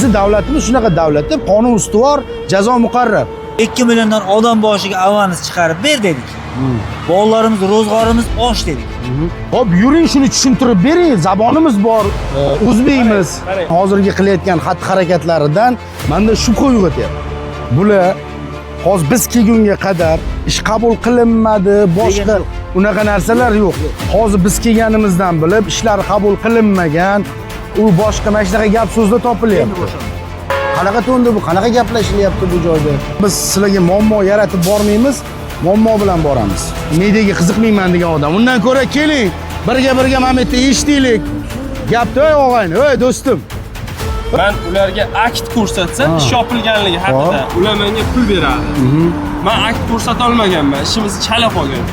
Bizni davlatimiz shunaqa davlatda qonun ustuvor, jazo muqarrar. 2 milliondan odam boshiga avans chiqarib ber dedik. Bolalarimiz ro'zg'orimiz osh dedik. Hop, yuring, shuni tushuntirib bering. Zabonimiz bor, o'zbekmiz. Hozirgi qilayotgan xatti-harakatlaridan menda shubha uyg'otyapti. Bular hozir biz kelgunga qadar ish qabul qilinmadi, boshqa unaqa narsalar yo'q. Hozir biz kelganimizdan bilib ishlar qabul qilinmagan, u boshqa mana shunaqa gap so'zlar topilyapti. Qanaqa to'nda bu? Qanaqa gaplashilyapti bu joyda? Biz sizlarga muammo yaratib bormaymiz, muammo bilan boramiz. Mediaga qiziqmayman degan odam. Undan ko'ra keling, birga mana bu yerda eshitaylik. Gapni, ey og'ayni, ey do'stim. Man ularga akt ko'rsatsam, ish yopilganligi haqida, ular menga pul beradi. Man akt ko'rsata olmaganman, ishimiz chala qolgan.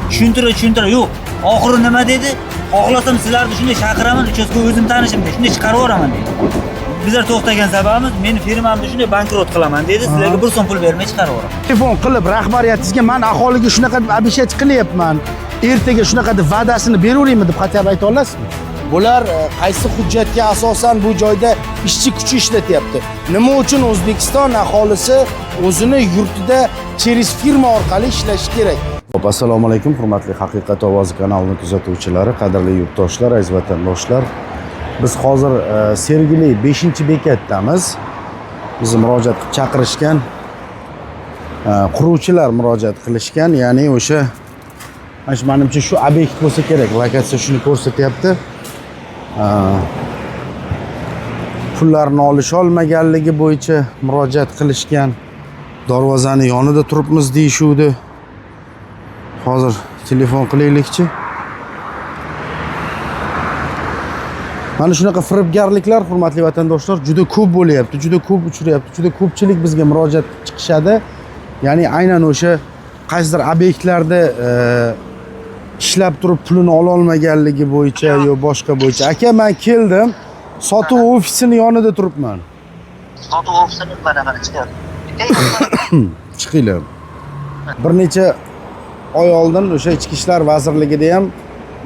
Tushuntira tushuntira yo'q. Oxiri nima dedi? Xohlasam sizlarni shunday chaqiraman, uchastka o'zim tanishim dedi. Shunday chiqarib yuboraman dedi. Bizlar to'xtagan sababimiz meni firmamni shunday bankrot qilaman dedi. Sizlarga bir so'm pul bermay chiqarib yuboraman. Telefon qilib rahbariyatingizga man aholiga shunaqa deb обещать qilyapman. Ertaga shunaqa deb va'dasini beraveraymi deb qat'iy ayta olasizmi? Bular qaysi hujjatga asosan bu joyda ishchi kuchi ishlatyapti? Nima uchun O'zbekiston aholisi o'zini yurtida через firma orqali ishlashi kerak? Hop, assalomu alaykum, hurmatli Haqiqat ovozi kanalini kuzatuvchilari, qadrli yurtdoshlar, aziz vatandoshlar. Biz hozir Sergeli 5-bekatdamiz. Bizni murojaat qilib chaqirishgan, quruvchilar murojaat qilishgan, ya'ni o'sha mana shu, manimcha, shu obyekt bo'lsa kerak, lokatsiya shuni ko'rsatyapti. Pullarni olisholmaganligi bo'yicha murojaat qilishgan. Darvozani yonida turibmiz deyishuvdi. Hozir telefon qilaylikchi. Mana shunaqa firibgarliklar, hurmatli vatandoshlar, juda ko'p bo'lyapti, juda ko'p uchrayapti, juda ko'pchilik bizga murojaat qilib chiqishadi. Ya'ni aynan o'sha qaysidir obyektlarda ishlab turib pulini ola olmaganligi bo'yicha yo boshqa bo'yicha. Aka, men keldim, sotuv ofisini yonida turibman. Sotuv ofisini mana chiqyapti. Chiqinglar. Bir necha oy oldin o'sha Ichki ishlar vazirligida ham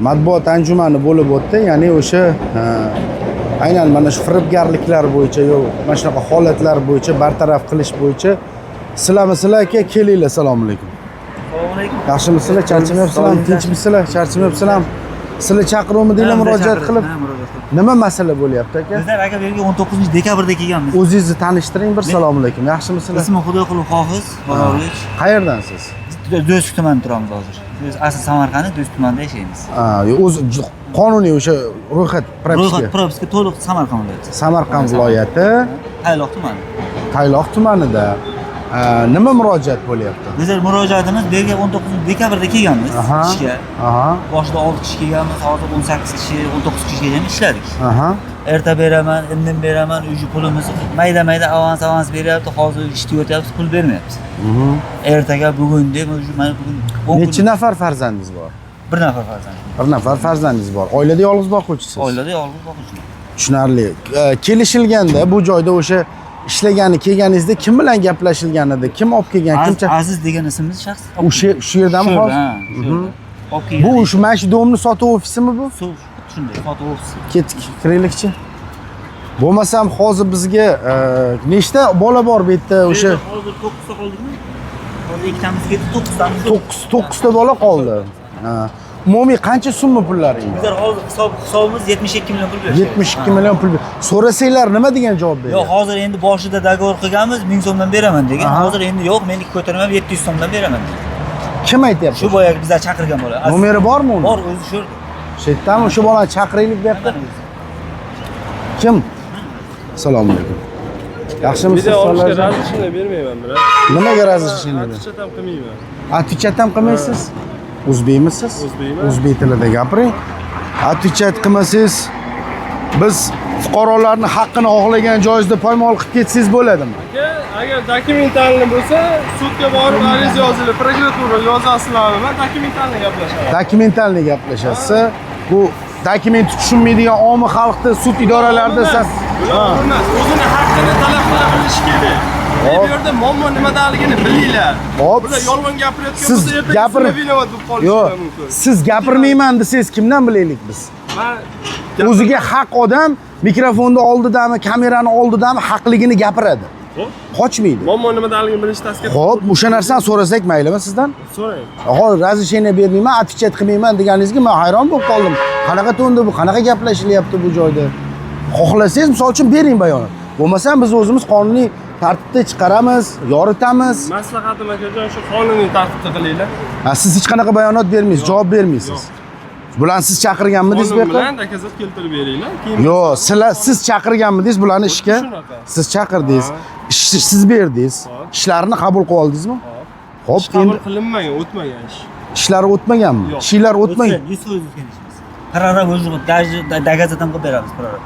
matbuot anjumani bo'lib o'tdi. Ya'ni o'sha aynan mana shu firibgarliklar bo'yicha yo mana shunaqa holatlar bo'yicha bartaraf qilish bo'yicha. Sizlarmisizlar, aka? Kelinglar, assalomu alaykum. Assalomu alaykum. Yaxshimisizlar? Charchamayapsizlarmi? Tinchmisizlar? Charchamayapsizlarmi? Sizlar chaqiruvmidinglar murojaat qilib? Ha, murojaat qilib. Nima masala bo'lyapti, aka? Bizlar aka bu yerga 19 dekabrda kelganmiz. O'zingizni tanishtiring bir. Assalomu alaykum. Yaxshimisizlar? Ismim Xudoyqul Hofiz Borovich. Qayerdansiz? Do'stlik tumanida turamiz hozir. Biz asl Samarqandda Do'stlik tumanida yashaymiz. Ha, o'zi qonuniy o'sha ro'yxat, propiska. Ro'yxat, propiska to'liq Samarqand viloyati. Samarqand viloyati, Tayloq tumani. Tayloq tumanida. Nima murojaat bo'lyapti? Bizlar murojaatimiz bu yerga 19 dekabrda kelganmiz ishga. Boshida 6 kishi kelganmiz, hozir 18 kishi, 19 kishigacha ishladik. Erta beraman, indin beraman, uji pulimiz mayda-mayda avans beryapti, hozir ishni o'tyapmiz, pul bermayapmiz. Ertaga, bugun deb, uji mana bugun 10 kun. Necha nafar farzandingiz bor? Bir nafar farzand. Bir nafar farzandingiz bor. Oilada yolg'iz boquvchisiz. Oilada yolg'iz boquvchiman. Tushunarli. Kelishilganda bu joyda o'sha ishlagani kelganingizda kim bilan gaplashilgan edi? Kim olib kelgan? Kim Aziz degan ismli shaxs. O'sha shu yerdami hozir? Ha, shu yerda. Olib kelgan. Bu shu mana shu domni sotuv ofisimi bu? Shunday, sotuv ofisi. Ketdik, kiraylikchi. Bo'lmasam hozir bizga nechta bola bor bu yerda o'sha? Hozir 9 ta qoldikmi? Hozir ikkitamiz ketdi, 9 tamiz. 9 ta bola qoldi. Ha. Umumiy qancha summa pullaring bor? Bizlar hozir hisobimiz 72 million pul berishdi. 72 million pul. So'rasanglar nima degan javob Yo'q, beradi? hozir endi boshida договор qilganmiz, 1000 so'mdan beraman degan. Hozir endi yo'q, meniki ko'tarmam, 700 so'mdan beraman degan. Kim aytyapti? Shu boyagi bizlar chaqirgan bola. Nomeri bormi uni? Bor, o'zi shu yerda. Shu yerdami? O'sha bolani chaqiringlik bu yoqqa. Kim? Assalomu alaykum. Yaxshimisiz? Video olishga Sog'lar? разрешение bermayman, bilan. Nimaga разрешение ber? Отвечать ham qilmayman. Отвечать ham qilmaysiz? O'zbekmisiz? O'zbekman. O'zbek tilida gapiring. Отвечать qilmasangiz, biz fuqarolarning haqqini xohlagan joyingizda poymol qilib ketsangiz bo'ladimi? Aka, agar документальный bo'lsa, sudga borib ariza yozilib, prokuratura yozasizlarmi? Men документальный gaplashaman. Документальный gaplashasiz. Bu dokumentni tushunmaydigan omi xalqni sud idoralarida Emas, bular emas, o'zini haqqini talab qila bilishi kerak. Hop. Bu yerda muammo nimadaligini bilinglar. Hop. Bular yolg'on gapirayotgan Siz bo'lsa, ertaga gapir- sizlar виноват bo'lib Yo'q, qolishingiz mumkin. siz gapirmayman desangiz kimdan bilaylik biz? Men O'ziga haq odam mikrofonni oldidami, kamerani oldidami haqligini gapiradi. Xo'p. Qochmaydi. Muammo nimadaligini bilish taska. Xo'p, o'sha narsani so'rasak maylimi sizdan? So'rang. Hozir разрешение bermayman, отвечать qilmayman deganingizga men hayron bo'lib qoldim. Qanaqa to'nda bu, qanaqa gaplashilyapti bu joyda? Xohlasangiz, misol uchun bering bayonot. Bo'lmasam biz o'zimiz qonuniy tartibda chiqaramiz, yoritamiz. Maslahatim akajon, shu qonuniy tartibda qilinglar. Ha, siz hech qanaqa bayonot bermaysiz, javob bermaysiz. Bularni siz chaqirganmidingiz bu Qonun yoqqa? bilan доказать keltirib beringlar. Keyin Yo'q, sizlar siz chaqirganmidingiz bularni ishga? Shunaqa. Siz chaqirdingiz. Ishni siz berdingiz. Ishlarini qabul qilib oldingizmi? Xo'p, ish qabul endi qilinmagan, o'tmagan ish. ishlari o'tmaganmi? Yo'q. Ishlar o'tmagan. 100% o'tgan ishimiz. Prorab o'zi даже доказать ham qilib beramiz prorab.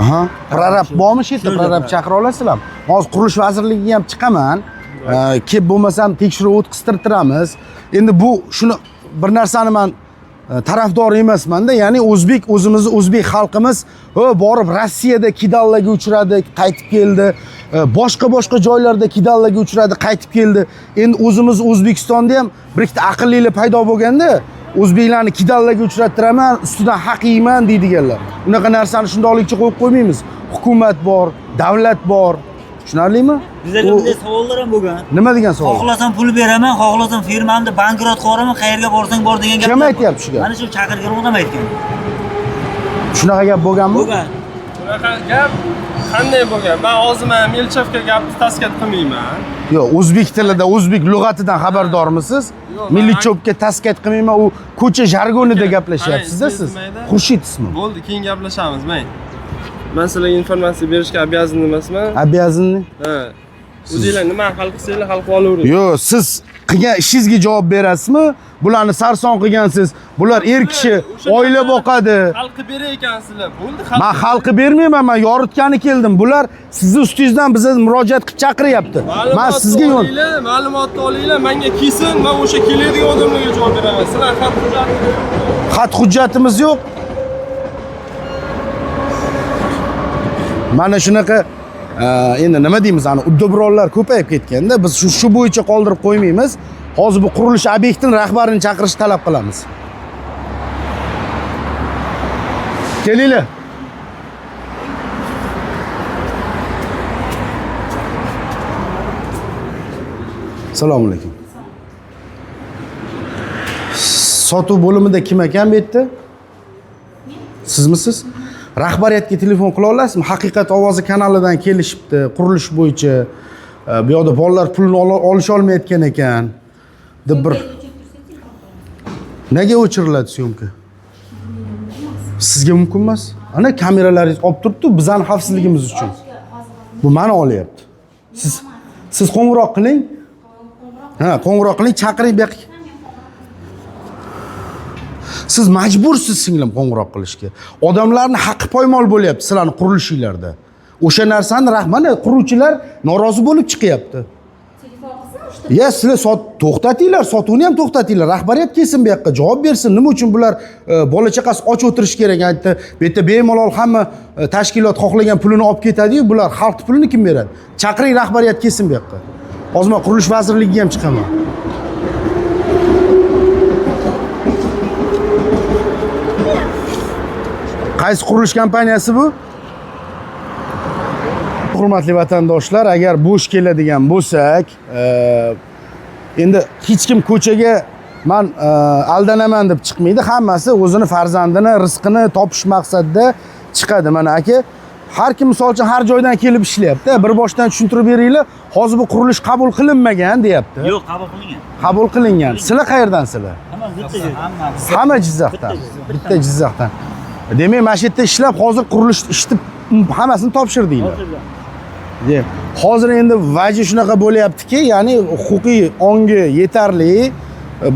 Aha. Prorab bormi shu yerda? Shu yerda Prorab prorab. chaqira olasizlarmi? Hozir qurilish vazirligiga ham chiqaman. Kelib bo'lmasam tekshiruv o'tkaztirtiramiz. Endi bu shuni bir narsani man tarafdor emasman-da, ya'ni o'zbek o'zimizni o'zbek xalqimiz borib Rossiyada kidallaga uchradi, qaytib keldi. Boshqa boshqa joylarda kidallaga uchradi, qaytib keldi. Endi o'zimiz O'zbekistonda ham bir ikkita aqllilar paydo bo'lganda, o'zbeklarni kidallaga uchrattiraman, ustidan haq yeyman deydiganlar. Unaqa narsani shundoqlikcha qo'yib qo'ymaymiz. Hukumat bor, davlat bor. Tushunarlimi? Bizlarga bunday savollar ham bo'lgan. Nima degan savol? Xohlasam pul beraman, xohlasam firmamni bankrot qilaman, qayerga borsang bor degan gaplar. Kim aytyapti shu gapni? Mana shu chaqirgan odam aytgan. Shunaqa gap bo'lganmi? Bo'lgan. Bunaqa gap qanday bo'lgan? Men hozir mana Melchevga gapni taskat qilmayman. Yo'q, o'zbek tilida, o'zbek lug'atidan xabardormisiz? Yo'q, Millichopga taskat qilmayman, u ko'cha jargonida gaplashyapsiz-da qarang, siz. mayda. Xurshid ismi. Bo'ldi, keyin gaplashamiz, mang. Men sizlarga informatsiya berishga обязан emasman. Обязанный. Ha. O'zinglar nima hal qilsanglar hal qilib olavering. Yo'q, siz qilgan ishingizga javob berasizmi? Bularni sarson qilgansiz. Bular er kishi, oila boqadi. Hal qilib berar ekansizlar. Bo'ldi, Men hal qilib bermayman, men yoritgani keldim. Bular sizni ustingizdan bizga murojaat qilib chaqiryapti. Men sizga yo'l olinglar, ma'lumotni olinglar, menga kelsin, men o'sha keladigan odamlarga javob beraman. Sizlar xat hujjat xat hujjatimiz yo'q. Mana shunaqa endi nima deymiz, ani uddabronlar ko'payib ketganda biz shu bo'yicha qoldirib qo'ymaymiz. Hozir bu qurilish obyektini rahbarini chaqirishni talab qilamiz. Kelinglar. Assalomu alaykum. Sotuv bo'limida kim ekan bu yerda? Sizmisiz? Rahbariyatga telefon qila olasizmi? Haqiqat ovozi kanalidan kelishibdi, qurilish bo'yicha. Bu yoqda bolalar pulini olisha olmayotgan ekan. Deb bir Nega o'chiriladi syomka? Sizga mumkin emas. Ana kameralaringiz olib turibdi, bizning xavfsizligimiz uchun. Bu meni olyapti. Siz qo'ng'iroq qiling. Ha, qo'ng'iroq qiling, chaqiring bu yoqqa. Siz majbursiz singlim qo'ng'iroq qilishga. Odamlarning haqqi poymol bo'lyapti sizlarning qurilishinglarda. O'sha narsani rahmani quruvchilar norozi bo'lib chiqyapti. Ya sizlar to'xtatinglar, sotuvni ham to'xtatinglar. Rahbariyat kelsin bu yoqqa, javob bersin. Nima uchun bular bola chaqasi och o'tirish kerak? Aytdi, bu yerda bemalol hamma tashkilot xohlagan pulini olib ketadi-yu, bular xalq pulini kim beradi? Chaqiring, rahbariyat kelsin bu yoqqa. Hozir men qurilish vazirligiga ham chiqaman. Qaysi qurilish kompaniyasi bu? Hurmatli vatandoshlar, agar bo'sh keladigan bo'lsak, endi hech kim ko'chaga man aldanaman deb chiqmaydi. Hammasi o'zini farzandini, rizqini topish maqsadida chiqadi. Mana aka, har kim misol uchun har joydan kelib ishlayapti. Bir boshdan tushuntirib beringlar. Hozir bu qurilish qabul qilinmagan deyapti. Yo'q, qabul qilingan. Qabul qilingan. Sizlar qayerdansizlar? Hammamiz bitta joyda. Hamma Jizzaxdan. Bitta Jizzaxdan. Demak, mana shu yerda ishlab hozir qurilish ishni hammasini topshirdinglar. Hozir endi vaji shunaqa bo'lyaptiki, ya'ni huquqiy ongi yetarli,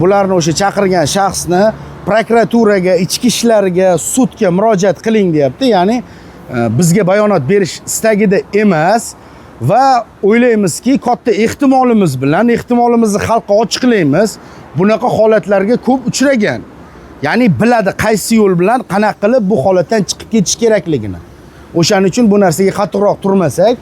bularni o'sha chaqirgan shaxsni prokuraturaga, ichki ishlarga, sudga murojaat qiling deyapti. Ya'ni bizga bayonot berish istagida emas va o'ylaymizki, katta ehtimolimiz bilan ehtimolimizni xalqqa ochiqlaymiz. Bunaqa holatlarga ko'p uchragan. Ya'ni biladi qaysi yo'l bilan qanaqa qilib bu holatdan chiqib ketish kerakligini. O'shaning uchun bu narsaga qattiqroq turmasak,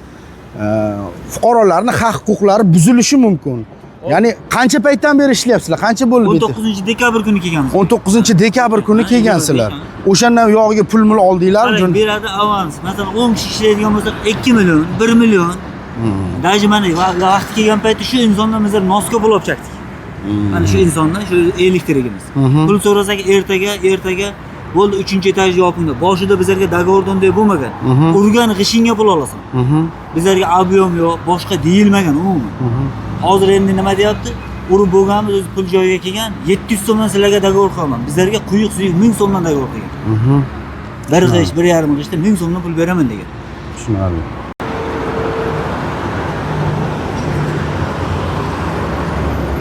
fuqarolarning haq-huquqlari buzilishi mumkin. Ya'ni qancha paytdan beri ishlayapsizlar? Qancha bo'ldi bu yerda? 19 dekabr kuni kelganmiz. 19 dekabr kuni Ha, kelgansizlar. 25 O'shandan uyog'iga pul mul oldinglar. Qarang, beradi avans. Masalan, 10 kishi ishlaydigan bo'lsa 2 million, 1 million. Даже mana vaqti kelgan paytda shu insondan bizlar noska pul olib chakdik. Mana shu insondan shu elektrigimiz. Pul so'rasak ertaga bo'ldi, 3-etaj yopinglar. Boshida bizlarga договорда unday bo'lmagan. Urgan g'ishinga pul olasan. Bizlarga объем yo'q, boshqa deyilmagan umuman. Hozir endi nima deyapti? Urib bo'lganmiz, o'zi pul joyiga kelgan. 700 so'mdan sizlarga договор qilaman. Bizlarga quyuq suyuq 1000 so'mdan договор qilgan. Bir g'ish, 1,5 g'ishda 1000 so'mdan pul beraman degan. Tushunarli.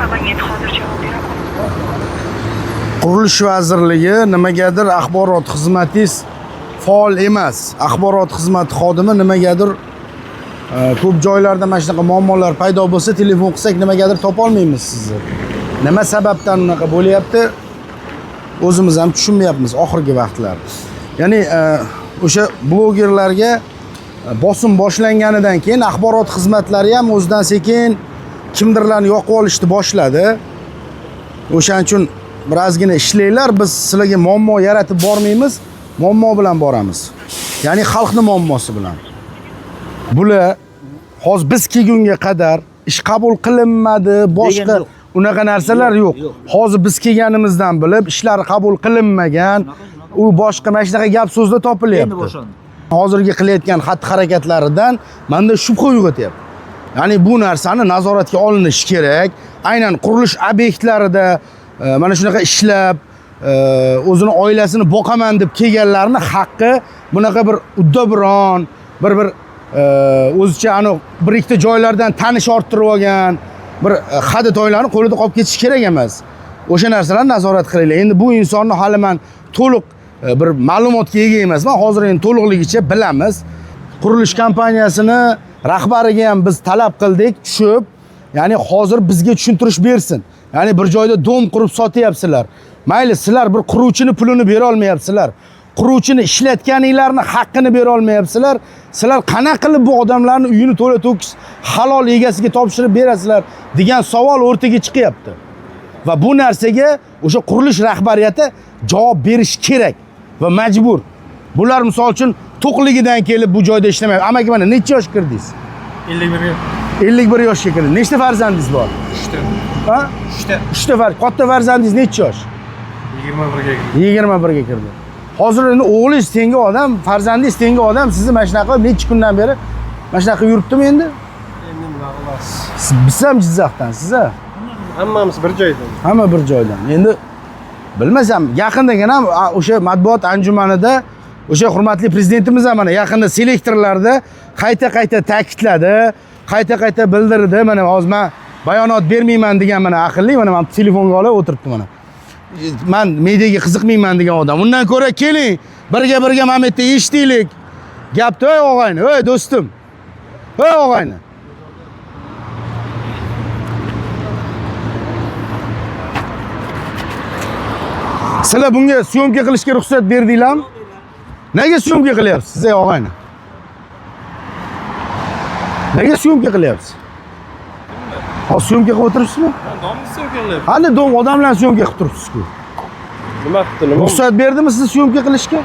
Abonent hozir javob bera olmaydi. Qurilish vazirligi nimagadir axborot xizmatingiz faol emas. Axborot xizmati xodimi nimagadir ko'p joylarda mana shunaqa muammolar paydo bo'lsa, telefon qilsak nimagadir topa olmaymiz sizni. Nima sababdan unaqa bo'lyapti? O'zimiz ham tushunmayapmiz oxirgi vaqtlar. Ya'ni o'sha blogerlarga bosim boshlanganidan keyin axborot xizmatlari ham o'zidan sekin kimdirlarni yoqib olishni boshladi. O'shaning uchun birozgina ishlanglar, biz sizlarga muammo yaratib bormaymiz, muammo bilan boramiz. Ya'ni xalqning muammosi bilan. Bular hozir biz kelgunga qadar ish qabul qilinmadi, boshqa yo'q. unaqa narsalar yo'q. Yo'q. Hozir biz kelganimizdan bilib ishlar qabul qilinmagan, u boshqa mana shunaqa gap so'zlar topilyapti. Endi boshlandi. Hozirgi qilayotgan xatti-harakatlaridan menda shubha uyg'otyapti. Ya'ni bu narsani nazoratga olinishi kerak. Aynan qurilish obyektlarida mana shunaqa ishlab, o'zini oilasini boqaman deb kelganlarni haqqi bunaqa bir uddaburon, bir o'zicha anu bir ikkita joylardan tanish orttirib olgan bir hadi toylarni qo'lida qolib ketishi kerak emas. O'sha narsalarni nazorat qilinglar. Endi bu insonni hali men to'liq bir ma'lumotga ega emasman. Hozir endi to'liqligicha bilamiz. Qurilish kompaniyasini rahbariga ham biz talab qildik, tushib, ya'ni hozir bizga tushuntirish bersin. Ya'ni bir joyda dom qurib sotyapsizlar. Mayli, sizlar bir quruvchini pulini bera olmayapsizlar. Quruvchini ishlatganinglarni haqqini bera olmayapsizlar. Sizlar qanaqa qilib bu odamlarni uyini to'la to'kis halol egasiga topshirib berasizlar degan savol o'rtaga chiqyapti. Va bu narsaga o'sha qurilish rahbariyati javob berish kerak va majbur. Bular misol uchun to'qligidan kelib bu joyda ishlamayapti. Amaki mana necha yoshga kirdingiz? 51 ga. 51 yoshga kirdingiz. Nechta farzandingiz bor? 3 ta. Ha? 3 ta. 3 ta farz. Katta farzandingiz necha yosh? 21 ga kirdi. 21 ga kirdi. Hozir endi o'g'lingiz tengi odam, farzandingiz tengi odam sizni mana shunaqa qilib necha kundan beri mana shunaqa yuribdimi endi? Endi nima qilasiz? Siz biz ham Jizzaxdan, siz a? Hammamiz bir joydan. Hamma bir joydan. Endi bilmasam, yaqindagina ham o'sha matbuot anjumanida o'sha hurmatli prezidentimiz ham mana yaqinda selektorlarda qayta-qayta ta'kidladi, qayta-qayta bildirdi. Mana hozir men bayonot bermayman degan mana aqlli, mana men telefonga olib o'tiribdi mana. Men mediaga qiziqmayman degan odam. Undan ko'ra keling, birga mana bu yerda eshitaylik. Gapni, ey og'ayni, ey do'stim. Ey og'ayni. Sizlar bunga syomka qilishga ruxsat berdinglarmi? Nega syomka qilyapsiz, ey og'ayni? Nega syomka qilyapsiz? Hozir syomka qilib o'tiribsizmi? Domni syomka qilyapti. Qani dom odamlar syomka qilib turibsiz-ku. Nima qildi? Nima? Ruxsat berdimi sizni syomka qilishga?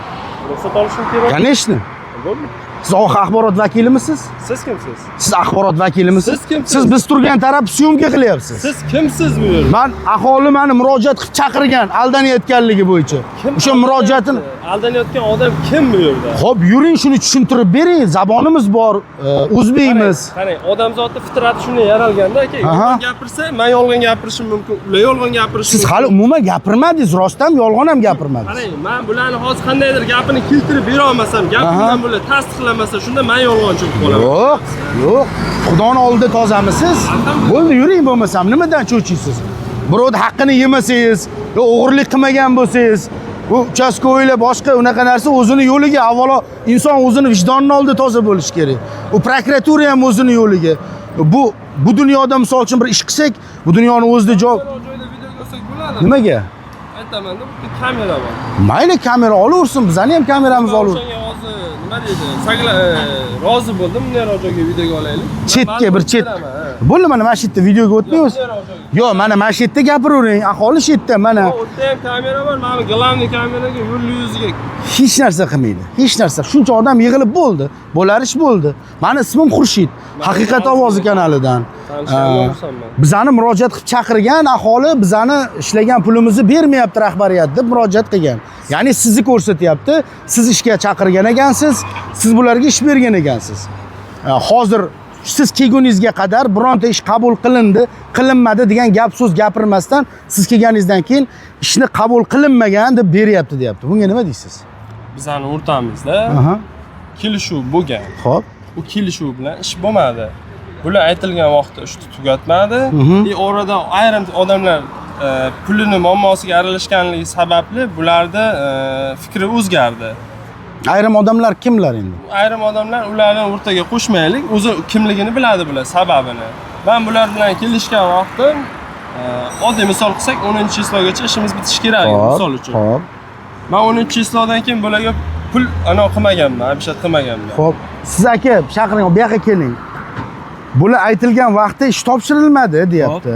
Ruxsat olishim kerak. Конечно. Bo'ldi. Siz axborot vakilimisiz? Siz kimsiz? Siz axborot vakilimiz? Siz kimsiz? Siz biz turgan taraf syomka qilyapsiz. Siz kimsiz bu yerda? Man aholi meni murojaat qilib chaqirgan aldanayotganligi bo'yicha. O'sha murojaatini aldanayotgan odam kim bu yerda? Xo'p, yuring shuni tushuntirib bering. Zabonimiz bor, o'zbekmiz. Qarang, odamzodni fitrati shunday yaralganda aka, yolg'on gapirsa, men yolg'on gapirishim mumkin, ular yolg'on gapirishi Siz hali umuman gapirmadingiz, rostdan yolg'on ham gapirmadingiz. Qarang, men bularni hozir qandaydir gapini keltirib bera olmasam, gapimdan bular tasdiqlamasa, shunda men yolg'onchi bo'lib qolaman. Yo'q, yo'q. Xudoni oldida tozamisiz? Bo'ldi, yuring bo'lmasam, nimadan cho'chiysiz? Birovning haqqini yemasangiz, yo o'g'irlik qilmagan bo'lsangiz, bu uchastko'ylar boshqa unaqa narsa o'zini yo'liga, avvalo inson o'zini vijdonini oldida toza bo'lishi kerak. U prokuratura ham o'zini yo'liga. Bu dunyoda misol uchun bir ish qilsak, bu dunyoni o'zida javob Joyda video ko'rsak bo'ladi. Nimaga? Aytaman-da, bitta kamera bor. Mayli, kamera olaversin, bizani ham kameramiz olaver. O'shanga hozir Nima deydi? Sagla rozi bo'ldim, bunday joyga videoga olaylik. Chetga bir chet. Bo'ldi, mana shu yerda videoga o'tmaymiz. Yo'q, mana shu yerda gapiravering. Aholi shu yerda mana. U yerda ham kamera bor, mana главный kameraga yo'lni yuziga Hech narsa qilmaydi. Hech narsa. Shuncha odam yig'ilib bo'ldi. Bo'lar ish bo'ldi. Mani ismim Xurshid. Haqiqat ovozi kanalidan. Bizani murojaat qilib chaqirgan aholi bizani ishlagan pulimizni bermayapti rahbariyat deb murojaat qilgan. Ya'ni sizni ko'rsatyapti. Siz ishga chaqirgan ekansiz, siz bularga ish bergan ekansiz. Hozir siz kelguningizga qadar bironta ish qabul qilindi, qilinmadi degan gap so'z gapirmasdan siz kelganingizdan keyin ishni qabul qilinmagan deb beryapti deyapti. Bunga nima deysiz? Bizani o'rtamizda kelishuv bo'lgan. Xo'p. U kelishuv bilan ish bo'lmadi. Bular aytilgan vaqtda ishni tugatmadi. Orada ayrim odamlar pulini muammosiga aralashganligi sababli bularda fikri o'zgardi. Ayrim odamlar kimlar endi? Ayrim odamlar ularni o'rtaga qo'shmaylik, o'zi kimligini biladi bular, sababini. Men bular bilan kelishgan vaqtim, oddiy misol qilsak, 10-chislogacha ishimiz bitishi kerak edi, misol uchun. Xo'p. Men 10-chislodan keyin bularga pul ano qilmaganman, abishat qilmaganman. Xo'p, siz aka chaqiring, bu yoqqa keling. Bular aytilgan vaqtda ish topshirilmadi deyapti.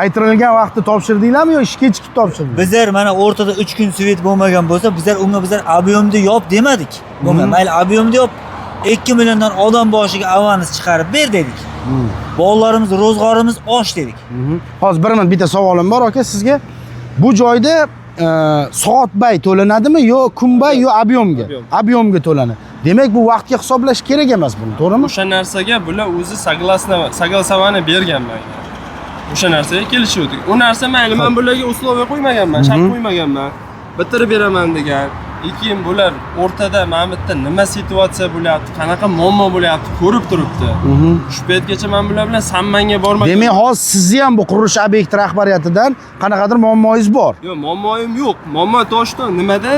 Aytilgan vaqtda topshirdinglarmi yo ish kechikib topshirdinglar? Bizlar mana o'rtada 3 kun svet bo'lmagan bo'lsa, bizlar unga bizlar объемni yop demadik. Bo'lma, mayli объемni yop, 2 milliondan odam boshiga avans chiqarib ber dedik. Bolalarimiz, ro'zg'orimiz osh dedik. Hozir bir minut bitta savolim bor aka sizga. Bu joyda soatbay to'lanadimi yo kunbay yo объемga? Объемga to'lanadi. Demak, bu vaqtga hisoblash kerak emas buni, to'g'rimi? O'sha narsaga bular o'zi согласование bergan menga. O'sha narsaga kelishuvdik. U narsa mayli, men bularga условия qo'ymaganman, shart qo'ymaganman. Bitirib beraman degan. Keyin bular o'rtada mana bu yerda nima situatsiya bo'lyapti, qanaqa muammo bo'lyapti ko'rib turibdi. Shu paytgacha men bular bilan sammanga bormagan. Demak, hozir sizni ham bu qurilish obyekti rahbariyatidan qanaqadir muammoyingiz bor. Yo'q, muammoyim yo'q. Muammo toshda nimada?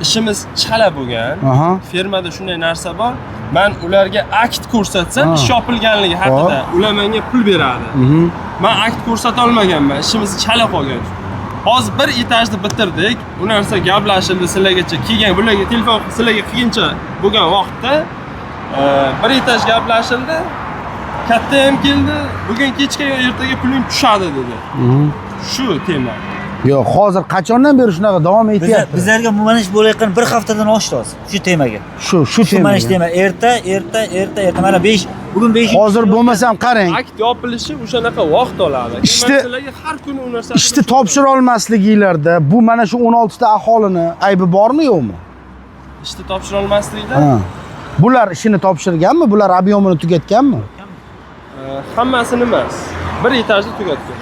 Ishimiz chala bo'lgan. Firmada shunday narsa bor. Men ularga akt ko'rsatsam, ish yopilganligi haqida ular menga pul beradi. Men akt ko'rsata olmaganman, ishimiz chala qolgan. Hozir bir etajni bitirdik. U narsa gaplashildi sizlargacha kelgan, bularga telefon sizlarga qilguncha bo'lgan vaqtda bir etaj gaplashildi. Katta ham keldi. Bugun kechga yo ertaga puling tushadi dedi. Shu tema. Yo'q, hozir qachondan beri shunaqa davom etyapti? Bizlarga mana shu bo'layotgan bir haftadan oshdi hozir shu temaga. Shu tema. Mana shu tema erta mana 5 bugun 5. Hozir bo'lmasam qarang. Akt yopilishi o'shanaqa vaqt oladi. Ishni har kuni u narsa ishni topshira olmasliginglarda bu mana shu 16 ta aholini aybi bormi yo'qmi? Ishni topshira olmaslikda? Bular ishini topshirganmi? Bular объемini tugatganmi? Hammasini emas. Bir etajni tugatgan.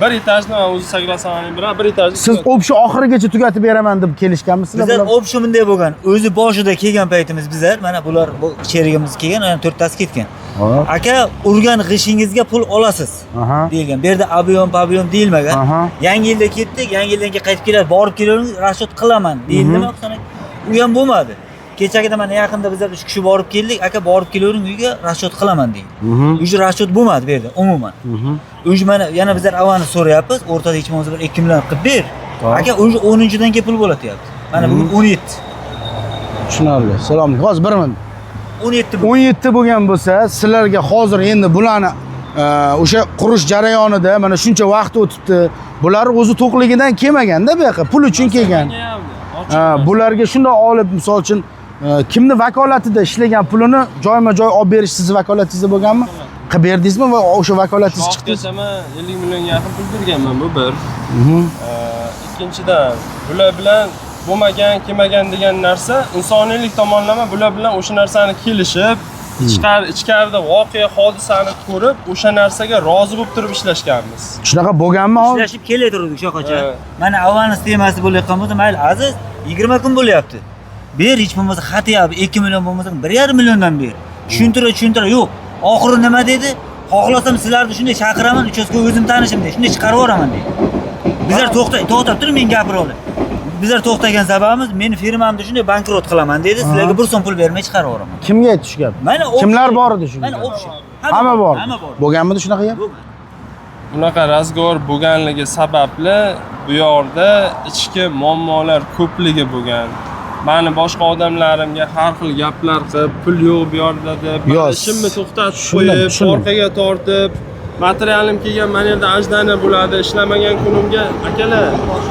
Bir etajni men o'zi согласование bilan bir etajni siz общий oxirigacha tugatib beraman deb kelishganmisizlar? Bizlar общий bunday bo'lgan. O'zi boshida kelgan paytimiz bizlar mana bular bu sherigimiz kelgan, ana to'rttasi ketgan. Aka, urgan g'ishingizga pul olasiz deyilgan. Bu yerda объем, объем deyilmagan. Yangi yilda ketdik, yangi yildan keyin qaytib keladi, borib kelaveramiz, расчет qilaman deyildimi? U ham bo'lmadi. Kechagida mana yaqinda bizlar 3 kishi borib keldik, aka borib kelavering uyga, расчет qilaman deydi. Уже расчет bo'lmadi bu yerda umuman. Уже mana yana bizlar avani so'rayapmiz, o'rtada hech bo'lmasa bir 2 million qilib ber. Aka, уже 10-dan keyin pul bo'ladi deyapti. Mana bugun 17. Tushunarli. Salom. Hozir bir minut. 17 17 bo'lgan bo'lsa, sizlarga hozir endi bularni o'sha qurish jarayonida mana shuncha vaqt o'tibdi. Bular o'zi to'qligidan kelmaganda bu yoqqa, pul uchun kelgan. Bularga shunday olib, misol uchun kimni vakolatida ishlagan pulini joyma-joy olib berish sizni vakolatingizda bo'lganmi? Qilib berdingizmi va o'sha vakolatingiz chiqdi? Chiqdi. 50 millionga yaqin pul berganman, bu bir. Ikkinchidan, bular bilan bo'lmagan, kelmagan degan narsa insoniylik tomonlama bular bilan o'sha narsani kelishib, ichkarida voqea, hodisani ko'rib, o'sha narsaga rozi bo'lib turib ishlashganmiz. Shunaqa bo'lganmi hozir? Ishlashib kelaverdik o'sha. Mana avans temasi bo'layotgan bo'lsa, mayli aziz, 20 kun bo'lyapti. Ber hech bo'lmasa xat yap, 2 million bo'lmasa 1,5 milliondan ber. Tushuntira yo'q. Oxiri nima dedi? Xohlasam sizlarni shunday chaqiraman, uchastka o'zim tanishim dedi. Shunday chiqarib yuboraman dedi. Bizlar to'xtab turing, men gapira olay. Bizlar to'xtagan sababimiz, meni firmamni shunday bankrot qilaman dedi. Sizlarga bir so'm pul bermay chiqarib yuboraman. Kimga aytdi shu gap? Kimlar bor edi shu? Mana общий. Hamma bor. Bo'lganmidi shunaqa gap? Bunaqa razgovor bo'lganligi sababli bu yerda ichki muammolar ko'pligi bo'lgan. Mani boshqa odamlarimga har xil gaplar qilib, pul yo'q bu yerda deb, ishimni to'xtatib qo'yib, orqaga tortib, materialim kelgan mana yerda ajdana bo'ladi, ishlamagan kunimga akalar,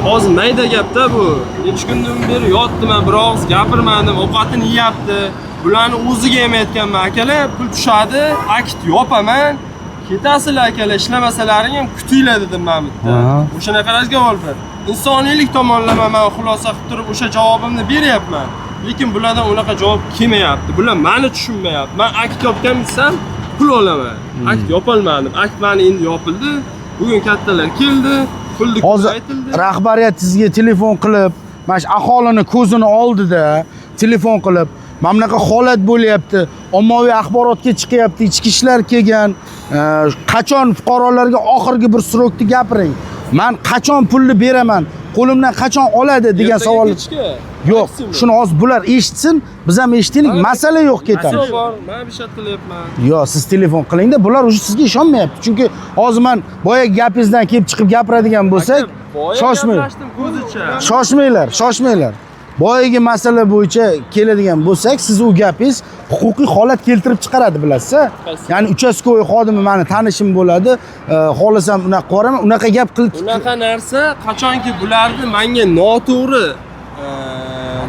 hozir mayda gapda bu. Necha kundan beri yotdim, bir og'iz gapirmadim, ovqatini yeyapti. Bularni o'ziga ham aytganman, akalar, pul tushadi, akt yopaman. Ketasizlar akalar, ishlamasalaring ham kutinglar dedim men bu yerda. O'shanaqa razgovor. Insoniylik tomonlama men xulosa qilib turib o'sha javobimni beryapman. Lekin bulardan unaqa javob kelmayapti. Bular meni tushunmayapti. Men akt yopgan desam pul olaman. Akt yopolmadim. Akt meni endi yopildi. Bugun kattalar keldi, pulni aytildi. Rahbariyat sizga telefon qilib, mana shu aholini ko'zini oldida telefon qilib, mana bunaqa holat bo'lyapti, ommaviy axborotga chiqyapti, ichki ishlar kelgan, qachon fuqarolarga oxirgi bir srokni gapiring. Men qachon pulni beraman, qo'limdan qachon oladi degan savol. Yo'q, shuni hozir bular eshitsin, biz ham eshitaylik, masala yo'q ketamiz. Bor, men bir shat qilyapman. Yo'q, siz telefon qilingda, bular уже sizga ishonmayapti. Chunki hozir men boya gapingizdan kelib chiqib gapiradigan bo'lsak, shoshmang. Shoshmanglar, shoshmanglar. Boyagi masala bo'yicha keladigan bo'lsak, siz u gapingiz huquqiy holat keltirib chiqaradi, bilasiz-a? Ya'ni uchastkovoy xodimi meni tanishim bo'ladi, xohlasam unaqa qoraman, unaqa gap qil. Unaqa narsa qachonki bularni menga noto'g'ri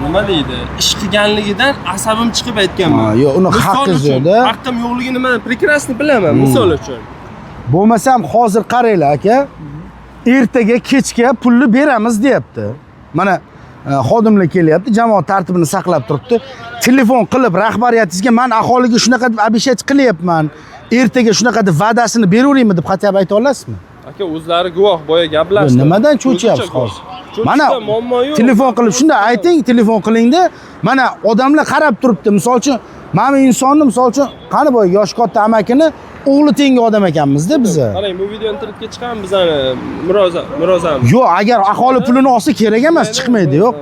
nima deydi, ish qilganligidan asabim chiqib aytganman. Yo'q, uni haqqingiz yo'q-da. Haqqim yo'qligini men прекрасно bilaman, misol uchun. Bo'lmasam hozir qaranglar aka, ertaga kechga pulni beramiz deyapti. Mana xodimlar kelyapti, jamoat tartibini saqlab turibdi. Telefon qilib rahbariyatingizga men aholiga shunaqa deb обещать qilyapman, ertaga shunaqa deb va'dasini beraveraymi deb xatya ayta olasizmi? Aka, o'zlari guvoh, boya gaplashdi. Nimadan cho'chiyapsiz hozir? Mana telefon qilib shunda ayting, telefon qilingda, mana odamlar qarab turibdi. Misol uchun, mana bu insonni, misol uchun, qani boya yoshi katta amakini o'g'li tengi odam ekanmiz-da biz. Qarang, bu video internetga chiqamiz, bizani murozamiz. Yo'q, agar aholi pulini olsa kerak emas, chiqmaydi, yo'q.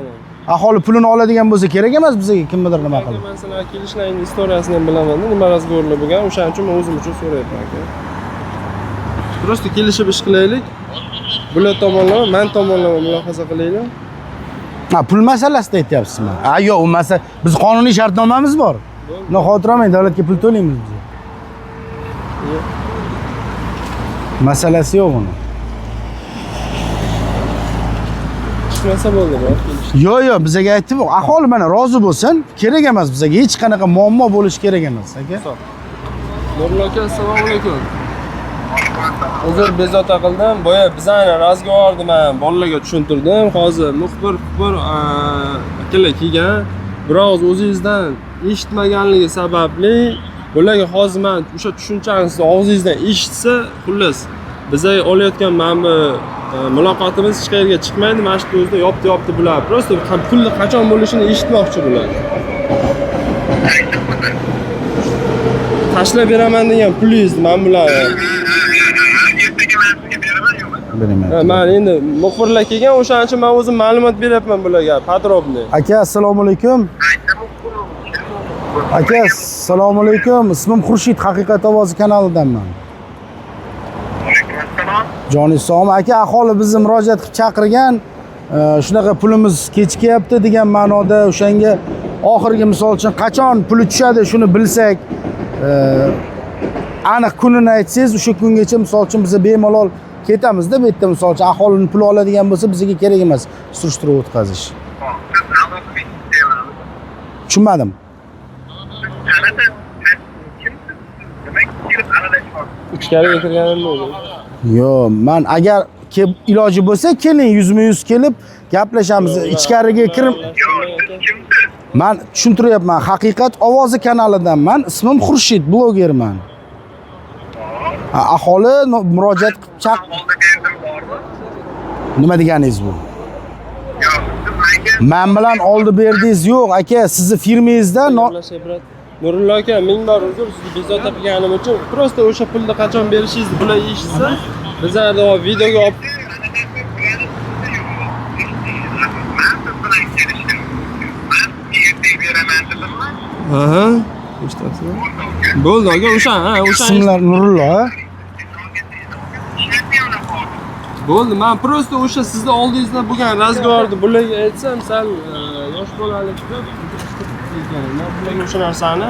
Aholi pulini oladigan bo'lsa kerak emas bizga kimnidir nima qilib. Men sizlarga kelishlaring istoriyasini ham bilaman-da, nima razgovorlar bo'lgan, o'shaning uchun men o'zim uchun so'rayapman aka. Просто kelishib ish qilaylik. Bular tomonlama, men tomonlama mulohaza qilaylik. Ha, pul masalasida aytyapsizmi? Ha, yo'q, u masala biz qonuniy shartnomamiz bor. Uni xavotir olmang, davlatga pul to'laymiz biz. Masalasi yo'q uni. Chiqmasa bo'ldi, bor. Yo'q, yo'q, bizga aytdim, aholi mana rozi bo'lsin, kerak emas bizga hech qanaqa muammo bo'lishi kerak emas, aka. Nurullo aka, assalomu alaykum. Uzr bezovta qildim. Boya bizani razgovorni men bolalarga tushuntirdim. Hozir muxbir akalar kelgan. Biroz o'zingizdan eshitmaganligi sababli bularga hozir men o'sha tushunchani siz og'zingizdan eshitsa, xullas bizga olayotgan mana bu muloqotimiz hech qayerga chiqmaydi. Mana shu o'zida yopdi bular. Просто pulni qachon bo'lishini eshitmoqchi bular. Tashlab beraman degan pulingizni men bularni Beraman. Men endi muxbirlar kelgan, o'shaning uchun men o'zim ma'lumot beryapman bularga, podrobniy. Aka, assalomu alaykum. Aka, assalomu alaykum. Ismim Xurshid, Haqiqat ovozi kanalidanman. Alaykum assalom. Joningiz sog'mi? Aka, aholi bizni murojaat qilib chaqirgan, shunaqa pulimiz kechikyapti degan ma'noda o'shanga oxirgi misol uchun qachon puli tushadi shuni bilsak, aniq kunini aytsangiz, o'sha kungacha misol uchun biz bemalol ketamizda bu yerda misol uchun aholining puli oladigan bo'lsa bizga kerak emas surishtiruv o'tkazish. Tushunmadim. Ichkariga kirganimda o'zi. Yo'q, men agar iloji bo'lsa keling, yuzma-yuz kelib gaplashamiz. Ichkariga kirib men tushuntiryapman. Haqiqat ovozi kanalidanman. Ismim Xurshid, blogerman. Aholi murojaat qilib chaq. Nima deganingiz bu? Men bilan oldi berdingiz yo'q, aka, sizni firmangizda Nurullo aka, ming bor uzr, sizni bezovta qilganim uchun. Просто o'sha pulni qachon berishingizni bular eshitsa, bizlarni videoga olib Aha, eshityapsizmi? Bo'ldi aka, o'sha, ha, o'sha. Ismlar Nurullo. Bo'ldi, men просто o'sha sizni oldingizda bo'lgan razgovorni bularga aytsam, sal yosh To'lalik deb ekan. Bularga o'sha narsani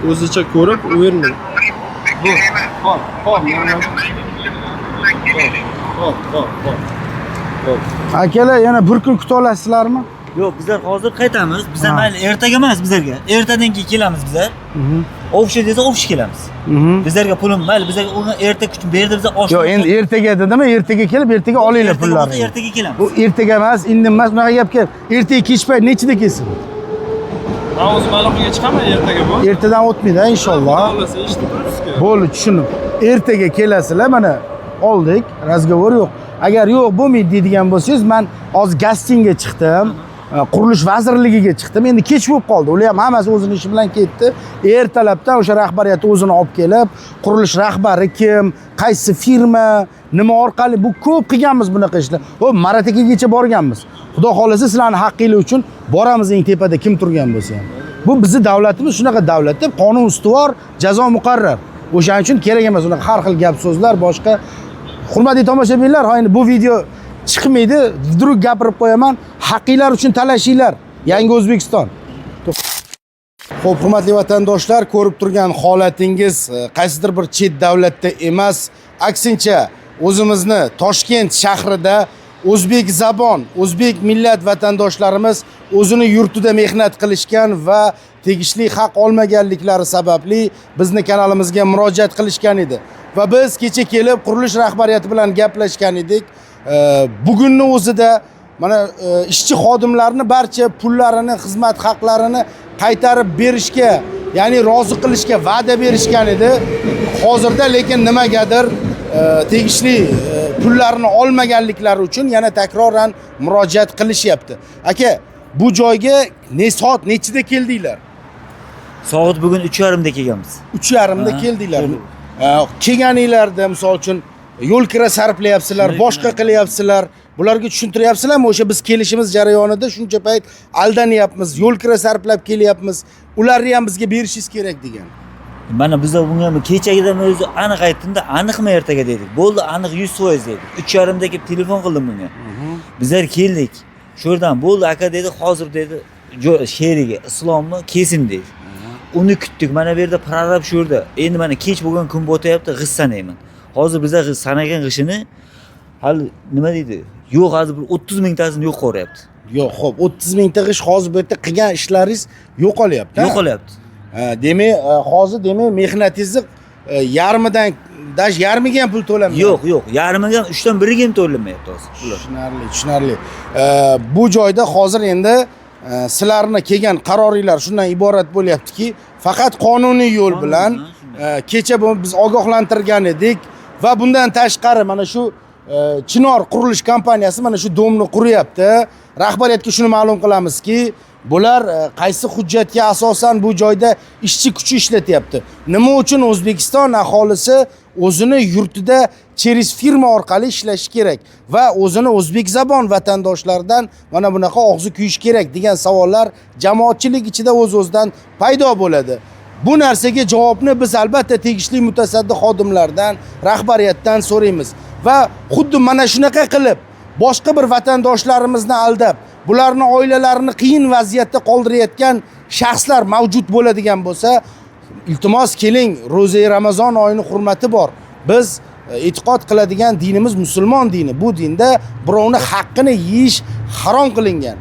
o'zicha ko'rib, уверенный. Hop, hop, hop, hop, hop. Akalar, yana bir kun kuta olasizlarmi? Yo'q, bizlar hozir qaytamiz. Bizlar mayli ertaga emas bizlarga. Ertadan keyin kelamiz bizlar. Ofisga desa ofisga kelamiz. Bizlarga pulim mayli, bizlarga uni erta kutib berdi, bizlar osh. Yo'q, endi ertaga dedimi? Ertaga kelib, ertaga olinglar pullarni. Ertaga kelamiz. Bu ertaga emas, endi emas, bunaqa gap kelib. Ertaga kech payt nechida kelsin? Men o'zim aloqaga chiqaman ertaga bu. Ertadan o'tmaydi, inshaalloh. Xohlasa eshitib turibsiz-ku. Bo'ldi, tushundim. Ertaga kelasizlar, mana oldik, разговор yo'q. Agar yo'q bo'lmaydi deydigan bo'lsangiz, men hozir gastingga chiqdim. Qurilish vazirligiga chiqdim. Endi kech bo'lib qoldi. Ular ham hammasi o'zini ishi bilan ketdi. Ertalabdan o'sha rahbariyat o'zini olib kelib, qurilish rahbari kim, qaysi firma, nima orqali, bu ko'p qilganmiz bunaqa ishlar. Xo'p, Marat akagacha borganmiz. Xudo xohlasa sizlarning haqqinglar uchun boramiz eng tepada kim turgan bo'lsa ham. Bu bizni davlatimiz shunaqa davlat deb qonun ustuvor, jazo muqarrar. O'shaning uchun kerak emas unaqa har xil gap so'zlar, boshqa. Hurmatli tomoshabinlar, ha endi bu video chiqmaydi, вдруг gapirib qo'yaman. Haqqinglar uchun talashinglar. Yangi O'zbekiston. Xo'p, hurmatli vatandoshlar, ko'rib turgan holatingiz qaysidir bir chet davlatda emas, aksincha o'zimizni Toshkent shahrida o'zbek zabon, o'zbek millat vatandoshlarimiz o'zini yurtida mehnat qilishgan va tegishli haq olmaganliklari sababli bizni kanalimizga murojaat qilishgan edi. Va biz kecha kelib qurilish rahbariyati bilan gaplashgan edik. Bugunni o'zida mana ishchi xodimlarni barcha pullarini, xizmat haqlarini qaytarib berishga, ya'ni rozi qilishga va'da berishgan edi. Hozirda lekin nimagadir tegishli pullarni olmaganliklari uchun yana takroran murojaat qilishyapti. Aka, bu joyga ne soat nechida keldinglar? Soat bugun 3:30da kelganmiz. 3:30da keldinglar. Kelganinglarda misol uchun yo'l kira sarflayapsizlar, boshqa qilyapsizlar. Bularga tushuntiryapsizlarmi? O'sha biz kelishimiz jarayonida shuncha payt aldanyapmiz, yo'l kira sarflab kelyapmiz. Ularni ham bizga berishingiz kerak degan. Mana bizlar bunga kechagidan o'zi aniq aytdim-da, aniqmi ertaga dedik. Bo'ldi, aniq 100% dedik. 3:30da kelib telefon qildim bunga. Bizlar keldik. Shu yerdan bo'ldi aka dedi, hozir dedi, sherigi Islomni kelsin dedi. Uni kutdik. Mana bu yerda prorab shu yerda. Endi mana kech bo'lgan kun bo'tayapti, g'ish sanayman. Hozir bizlar g'ish sanagan g'ishini hali nima deydi? Yo'q, hozir bir 30 mingtasini yo'q ko'ryapti. Yo'q, xo'p, 30 mingta g'ish hozir bu yerda qilgan ishlaringiz yo'qolyapti. Yo'qolyapti. Demak, hozir demak mehnatingizni yarmidan, даже yarmiga ham pul to'lanmayapti. Yo'q, yo'q, yarmiga ham, 3dan biriga ham to'lanmayapti hozir pullar. Tushunarli, tushunarli. Bu joyda hozir endi sizlarni kelgan qaroringlar shundan iborat bo'lyaptiki, faqat qonuniy yo'l bilan kecha biz ogohlantirgan edik va bundan tashqari mana shu Chinor qurilish kompaniyasi mana shu domni quryapti. Rahbariyatga shuni ma'lum qilamizki, bular qaysi hujjatga asosan bu joyda ishchi kuchi ishlatyapti? Nima uchun O'zbekiston aholisi o'zini yurtida через firma orqali ishlashi kerak va o'zini o'zbek zabon vatandoshlardan mana bunaqa og'zi kuyish kerak degan savollar jamoatchilik ichida o'z-o'zidan paydo bo'ladi. Bu narsaga javobni biz albatta tegishli mutasaddi xodimlardan, rahbariyatdan so'raymiz va xuddi mana shunaqa qilib boshqa bir vatandoshlarimizni aldab, bularni oilalarini qiyin vaziyatda qoldirayotgan shaxslar mavjud bo'ladigan bo'lsa, iltimos keling, ro'za Ramazon oyini hurmati bor. Biz e'tiqod qiladigan dinimiz musulmon dini. Bu dinda birovni haqqini yeyish harom qilingan.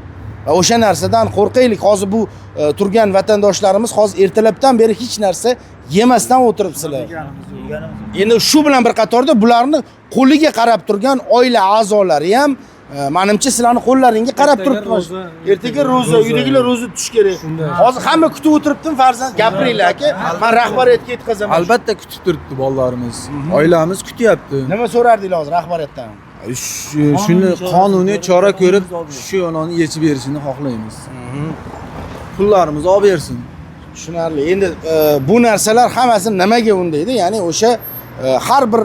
Va o'sha narsadan qo'rqaylik. Hozir bu turgan vatandoshlarimiz hozir ertalabdan beri hech narsa yemasdan o'tiribsizlar. Endi shu bilan bir qatorda bularni qo'liga qarab turgan oila a'zolari ham manimcha sizlarni qo'llaringga qarab turibdi. Ertaga ro'za, uydagilar ro'za tutish kerak. Hozir hamma kutib o'tiribdi, farzand gapiringlar aka. Men rahbariyatga yetkazaman. Albatta kutib turibdi bolalarimiz. Oilamiz kutyapti. Nima so'rardinglar hozir rahbariyatdan? Shuni qonuniy chora ko'rib, shu yo'lni yechib berishini xohlaymiz. Pullarimizni olib bersin. Tushunarli. Endi bu narsalar hammasi nimaga undaydi? Ya'ni o'sha har bir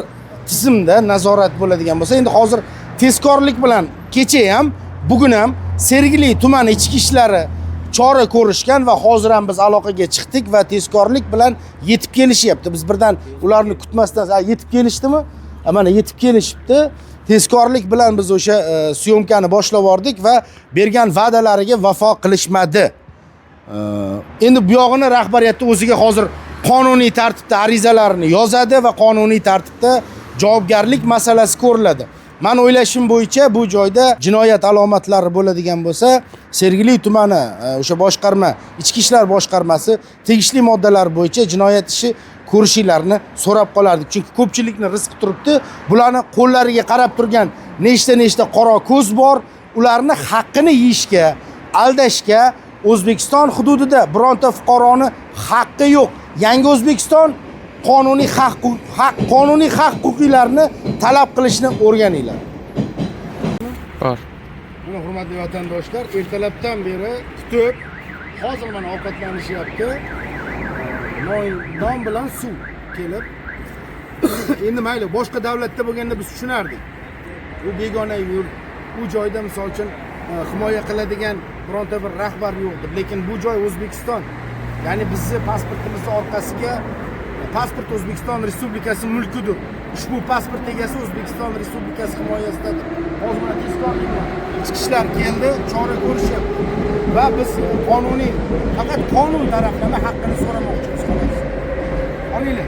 tizimda nazorat bo'ladigan bo'lsa, endi hozir tezkorlik bilan kecha ham, bugun ham Sergeli tumani ichki ishlari chora ko'rishgan va hozir ham biz aloqaga chiqdik va tezkorlik bilan yetib kelishyapti. Biz birdan ularni kutmasdan yetib kelishdimi? Mana yetib kelishibdi. Tezkorlik bilan biz o'sha syomkani boshlab yubordik va bergan va'dalariga vafo qilishmadi. Endi bu yog'ini rahbariyatni o'ziga hozir qonuniy tartibda arizalarni yozadi va qonuniy tartibda javobgarlik masalasi ko'riladi. Man o'ylashim bo'yicha bu joyda jinoyat alomatlari bo'ladigan bo'lsa, Sergeli tumani o'sha boshqarma, ichki ishlar boshqarmasi tegishli moddalar bo'yicha jinoyat ishi ko'rishinglarni so'rab qolardik. Chunki ko'pchilikni rizqi turibdi. Bularni qo'llariga qarab turgan nechta-nechta qora ko'z bor, ularni haqqini yeyishga, aldashga O'zbekiston hududida bironta fuqaroni haqqi yo'q. Yangi O'zbekiston qonuniy qonuniy haq huquqlarni talab qilishni o'rganinglar. Bor. Mana hurmatli vatandoshlar, ertalabdan beri kutib, hozir mana ovqatlanishyapti. Non bilan suv kelib. Endi mayli, boshqa davlatda bo'lganda biz tushunardik. U begona yurt, u joyda misol uchun himoya qiladigan bironta bir rahbar yo'qdir. Lekin bu joy O'zbekiston. Ya'ni bizni pasportimizni orqasiga pasport O'zbekiston Respublikasi mulkidir. Ushbu pasport egasi O'zbekiston Respublikasi himoyasidadir. Hozir mana tezkorlik bilan ichki ishlar keldi, chora ko'rishyapti. Va biz qonuniy, faqat qonun taraflama haqqini so'ramoqchimiz xolos. Olinglar.